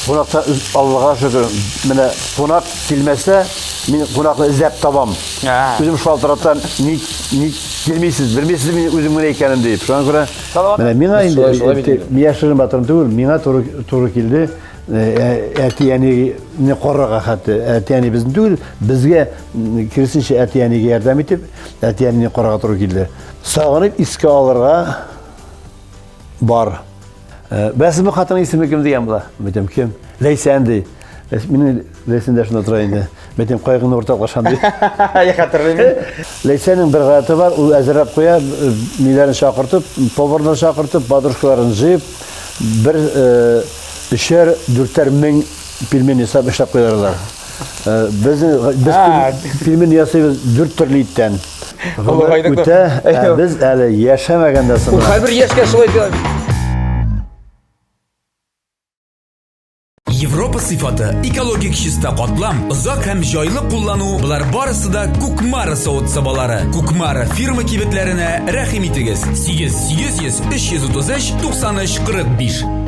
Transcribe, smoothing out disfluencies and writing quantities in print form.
Кунакта Аллага шөкер, менә кунак килмәсә, мин кунакны эзләп табам. Үзем шалтыратам, ник ник килмисез, белмисез мин үзем генә икәнен дип. Шуңа күрә менә миңа инде яшерен батырым түгел, миңа туры туры килде. Әти-әнине карарга хәтта әти-әни безне түгел, безгә киресенчә әти-әнигә ярдәм итеп, әти-әнине карарга туры килде. Сагынып искә алырга бар. Беләсезме хатының исеме кем дигән була? Әйтәм, кем? Ләйсән ди. Минем Ләйсән дә шунда тора инде. Әйтәм, кайгыңны уртаклашам ди. Я хәтерлим. Ләйсәннең бер гадәте бар, ул әзерләп куя, ниләрен чакыртып, поварлар чакыртып, подружкаларын җыеп, бер өчәр, дүртәр мең пельмень ясап эшләп куялар. Без без пельмень ясыйбыз дүрт төрле иттән. Гомер үтә, ә без әле яшәмәгән дә соң. Һәрбер яшькә шулай Европа сыйфаты, экологик чиста катлам, озак һәм җайлы куллану, болар барысы да Кукмара савыт-сабалары. Кукмара фирма кибетләренә рәхим итегез. 8 800 333 93 45.